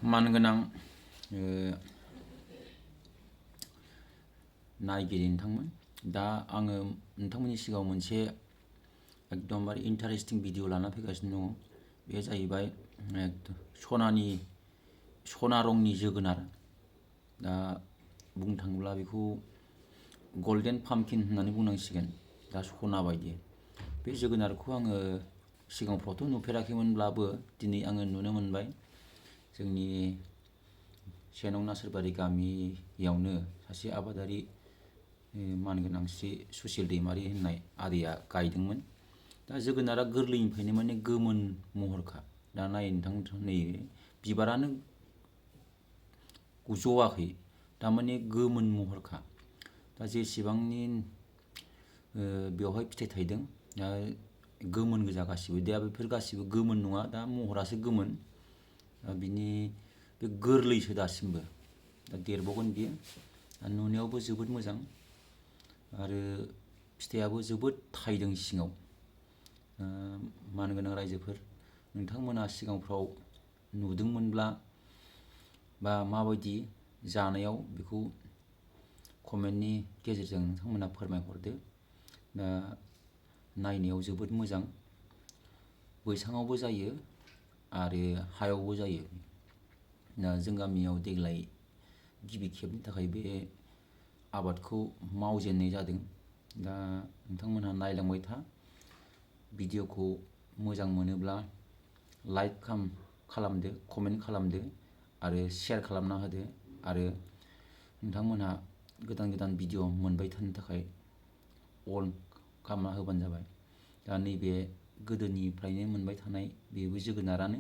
मानगोनां नायगिरि नोंथांमोन, दा आङो नोंथांमोननि सिगाङाव मोनसे एकदमबारे इन्टारेस्टिं भिडिअ लाना फैगासिनो दङ। बे जाहैबाय सना रंनि जोगोनार। दा बुंनो थाङोब्ला बेखौ गल्डेन पाम्पकिन होननानै बुंनांसिगोन। दा सना बायदि बे जोगोनारखौ आङो सिगांफ्रावथ' नुफेराखैमोनब्लाबो दिनै आङो नुनो मोनबाय। जोंनि सेनं नासोरबारि गामियावनो सासे आबादारि मानगोनां श्री सुसिल दैमारि होननाय आदैया गायदोंमोन। दा जोगोनारा गोरलैनिफ्रायनो माने गोमोन महरखा। दा नाय नोंथां, नै बिबारानो जवाखै, थारमाने गोमोन महरखा। दा जेसेबांनि बेवहाय फिथाइ थायदों, दा गोमोन गोजा गासिबो। दा बेफोर गासिबो गोमोन नङा, दा महरासो गोमोन। बिनि बे गोरलैसो दासिमबो, दा देरबावगोन बियो। नुनायावबो जोबोद मोजां आरो फिथाइयाबो जोबोद थायदों सिङाव। मानगोनां रायजोफोर, नोंथांमोना सिगांफ्राव नुदोंमोनब्ला बा माबायदि जानायाव, बेखौ कमेन्टनि गेजेरजों नोंथांमोना फोरमायहरदो। दा नायनायाव जोबोद मोजां, बैसाङावबो जायो आरो हायावबो जायो। दा जों गामियाव देग्लाय गिबि खेबनि थाखाय बे आबादखौ मावजेननाय जादों। दा नोंथांमोनहा नायलांबाय था। भिडिअखौ मोजां मोनोब्ला लाइक खालामदो, कमेन्ट खालामदो आरो शेयार खालामना होदो। आरो नोंथांमोनहा गोदान गोदान भिडिअ मोनबाय थानो थाखाय अन खालामना होबानो जाबाय। दा नैबे गोदोनिफ्रायनो मोनबाय थानाय बेबो जोगोनारानो,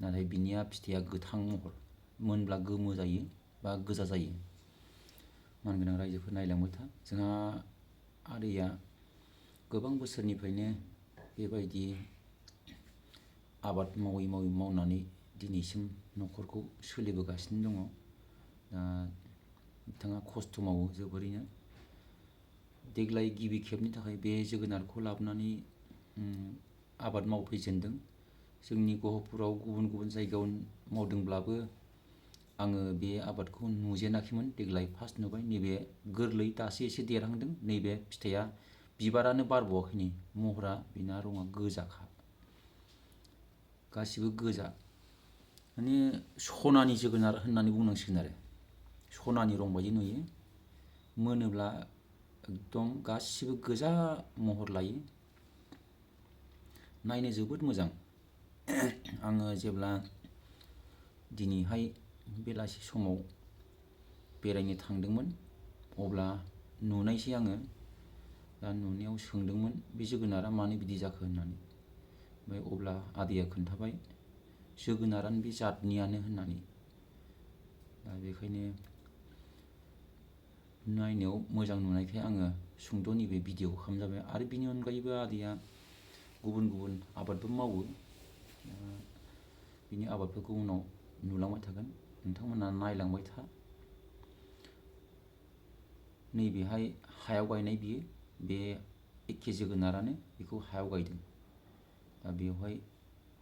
नाथाय बिनिया फिथाइया गोथां महर, मोनब्ला गोमो जायो बा गोजा जायो। मानगोनां रायजोफोर नायलांबाय था। जोंहा आदैया गोबां बोसोरनिफ्रायनो बेबायदि आबाद मावनानै दिनैसिम न'खरखौ सोलिबोगासिनो दङ। दा बिथाङा खस्थ' मावो जोबोरैनो। देग्लाय गिबि खेबनि थाखाय बे जोगोनारखौ लाबोनानै आबाद मावफैजेनदों। जोंनि गहपुराव गुबुन गुबुन जायगायाव मावदोंब्लाबो आङो बे आबादखौ नुजेनाखैमोन। देग्लाय फार्स्ट नुबाय। नैबे गोरलै, दासो एसे देरहांदों। नैबे फिथाइया बिबारानो बारबावाखै, नै महरा बिना रङा गोजाखा, गासिबो गोजा। माने सनानि जोगोनार होननानै बुंनांसिगोन आरो। सनानि रं बायदि नुयो, मोनोब्ला एकदम गासिबो गोजा महर लायो। नायनो जोबोद मोजां। आङो जेब्ला दिनैहाय बेलासि समाव बेरायनो थांदोंमोन, अब्ला नुनायसै आङो। दा नुनायाव सोंदोंमोन बे जोगोनारा मानो बिदि जाखो होननानै। ओमफ्राय अब्ला आदैया खोन्थाबाय, जोगोनारानो बे जातनियानो होननानै। दा बेखायनो नायनायाव मोजां नुनायखाय आङो सुंद' नैबे भिडिअखौ खालामजाबाय। आरो बिनि अनगायैबो आदैया गुबुन गुबुन आबादबो मावो। बिनि आबादफोरखौ उनाव नुलांबाय थागोन, नोंथांमोना नायलांबाय था। नैबेहाय हायाव गायनाय बियो, बे एखे जोगोनारानो, बेखौ हायाव गायदों। दा बेवहाय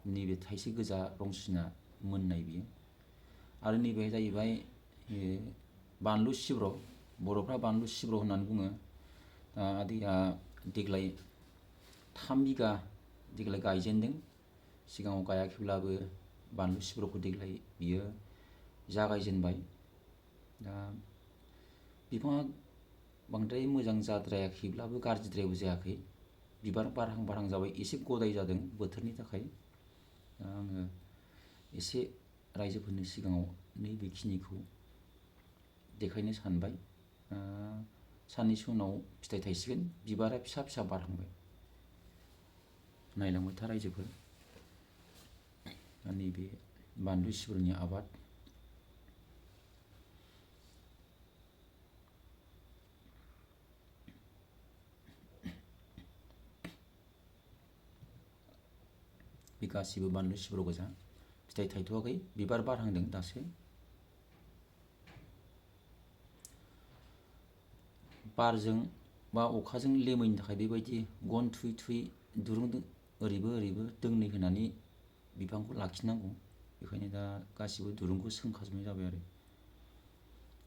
नैबे थाइसे गोजा रंसिना मोननाय बियो। आरो नैबे जाहैबाय बानलु सिब्र', बर'फ्रा बानलु सिब्र' होननानै बुङो। दा आदैया देग्लाय 3 बिगा गायजेनदों। सिगाङाव गायाखैब्लाबो बानलु सिब्र'खौ देग्लाय बियो जागायजेनबाय। दा बिफाङा बांद्राय मोजां जाद्रायाखैब्लाबो गाज्रिद्रायबो जायाखै। बिबार बारहां जाबाय, एसे गदाय जादों बोथोरनि थाखाय। दा आङो एसे रायजोफोरनि सिगाङाव नैबेखिनिखौ देखायनो सानबाय। साननैसो उनाव फिथाइ थायसिगोन, बिबारा फिसा फिसा बारहांबाय। नायलांबाय था रायजोफोर। नैबे बानलु सिब्र'नि आबाद। बे गासिबो बानलु सिब्र' गोजा, फिथाइ थायथ'वाखै, बिबार बारहांदों दासो। बारजों बा अखाजों लेमैनि थाखाय बेबायदि गन थुयै थुयै दुरुं ओरैबो ओरैबो दोंनै होनानै बिफांखौ लाखिनांगौ। बेखायनो दा गासिबो दुरुंखौ सोंखाजोबनाय जाबाय आरो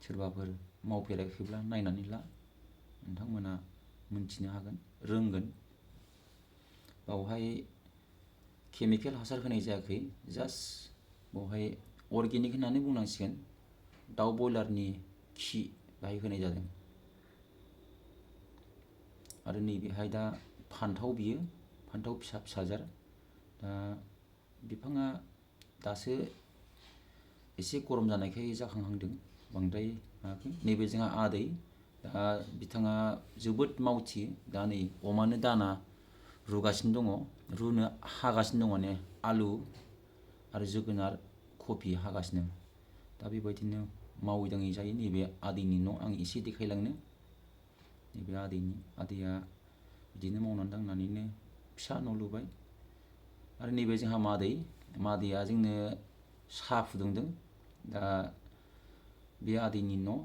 सोरबाफोर मावफेराखैब्ला नायनानै ला नोंथांमोना मोनथिनो हागोन रोंगोन बावहाय केमिकेल हासार होनाय जायाखै जास्ट बावहाय अर्गेनिक होननानै बुंनांसिगोन दाउ बयलारनि खि बाहाय होनाय जादों आरो नैबेहाय दा फान्थाव बियो फान्थाव फिसा फिसा जार दा बिफाङा दासो एसे गरम जानायखाय जाखांहांदों बांद्राय मायाखै नैबे जोंहा आदै दा बिथाङा जोबोद मावथियो दा नै अमानो दाना रुगासिनो दङ रुनो हागासिनो दङ माने आलु आरो जोगोनार कफि हागासिनो दा बेबायदिनो मावै दाङै जायो नैबे आदैनि न' आं एसे देखायलांनो नैबे आदैया बिदिनो मावनानै दांनानैनो फिसा न' लुबाय आरो नैबे जोंहा मादैया जोंनो साहा फुदुंदों दा बे आदैनि न'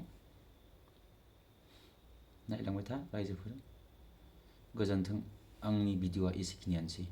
नायलांबाय था रायजोफोर गोजोन्थों आंनि भिडिअ'आ एसेखिनियानोसै